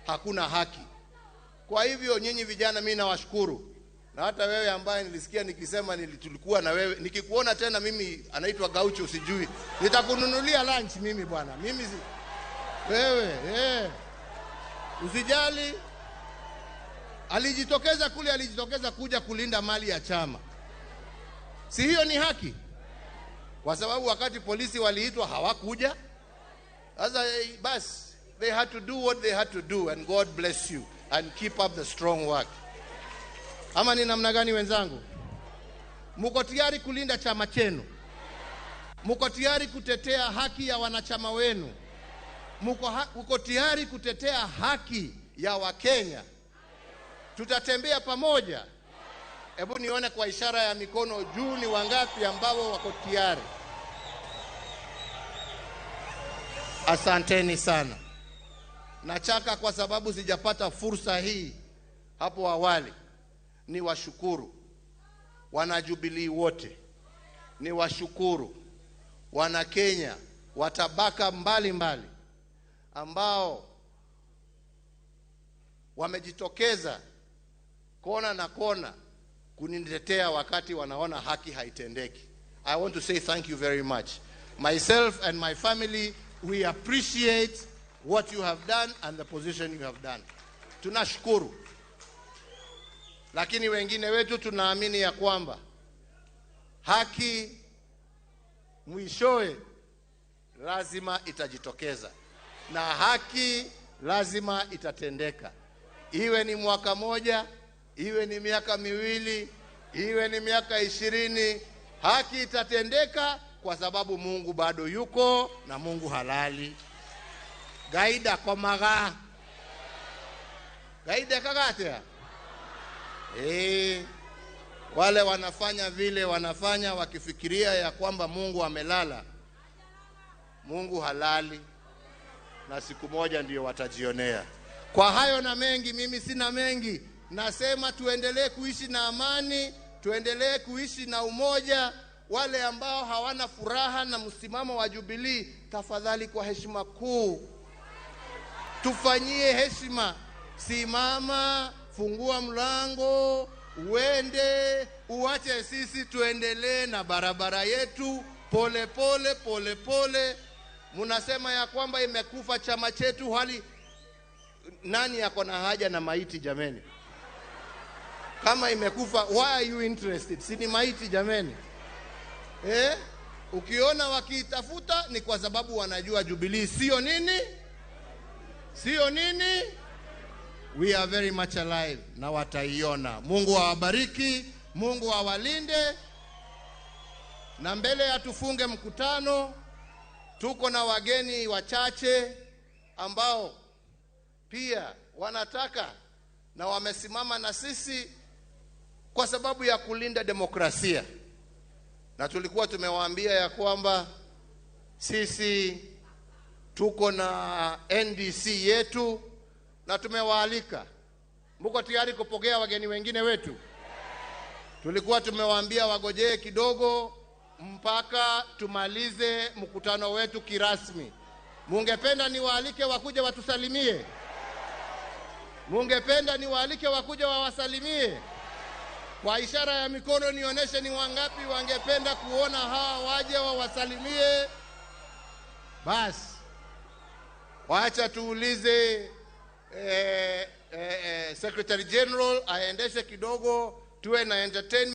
hakuna haki. Kwa hivyo nyinyi vijana, mimi nawashukuru, na hata wewe ambaye nilisikia nikisema tulikuwa na wewe, nikikuona tena mimi anaitwa Gaucho, sijui nitakununulia lunch mimi bwana, mimi si, wewe usijali. Alijitokeza kule, alijitokeza kuja kulinda mali ya chama, si hiyo ni haki? Kwa sababu wakati polisi waliitwa hawakuja. Sasa basi, they had to do what they had to do, and God bless you and keep up the strong work. Ama ni namna gani wenzangu? Muko tayari kulinda chama chenu? Muko tayari kutetea haki ya wanachama wenu? Muko tayari kutetea haki ya Wakenya? Tutatembea pamoja. Hebu nione kwa ishara ya mikono juu ni wangapi ambao wako tayari. Asanteni sana. Nachaka kwa sababu sijapata fursa hii hapo awali. Ni washukuru wana Jubilee wote, ni washukuru wana Kenya wa tabaka mbalimbali ambao wamejitokeza kona na kona kunitetea wakati wanaona haki haitendeki. I want to say thank you very much. Myself and my family, we appreciate what you have done and the position you have done. Tunashukuru. Lakini wengine wetu tunaamini ya kwamba haki mwishowe lazima itajitokeza na haki lazima itatendeka. Iwe ni mwaka moja, iwe ni miaka miwili, iwe ni miaka 20, haki itatendeka kwa sababu Mungu bado yuko na Mungu halali. Gaida komaga. Gaida kagatea. Wale wanafanya vile wanafanya wakifikiria ya kwamba Mungu amelala. Mungu halali, na siku moja ndiyo watajionea. Kwa hayo na mengi, mimi sina mengi. Nasema tuendelee kuishi na amani, tuendelee kuishi na umoja. Wale ambao hawana furaha na msimamo wa Jubilee, tafadhali kwa heshima kuu tufanyie heshima. Simama, fungua mlango, uende, uache sisi tuendelee na barabara yetu pole pole pole pole. Munasema ya kwamba imekufa chama chetu, hali nani yako na haja na maiti jameni? Kama imekufa, why are you interested? Si ni maiti jameni? Ukiona wakiitafuta ni kwa sababu wanajua Jubilee sio nini? Sio nini? We are very much alive na wataiona. Mungu awabariki, Mungu awalinde. Na mbele ya tufunge mkutano, tuko na wageni wachache ambao pia wanataka na wamesimama na sisi kwa sababu ya kulinda demokrasia. Na tulikuwa tumewaambia ya kwamba sisi tuko na NDC yetu na tumewaalika. Mko tayari kupokea wageni wengine wetu? Tulikuwa tumewaambia wagojee kidogo mpaka tumalize mkutano wetu kirasmi. Mungependa niwaalike wakuje watusalimie? Mungependa niwaalike wakuje wawasalimie? Kwa ishara ya mikono nionyeshe ni wangapi wangependa kuona hawa waje wawasalimie. Basi wacha tuulize Secretary General aendeshe kidogo, tuwe na entertainment.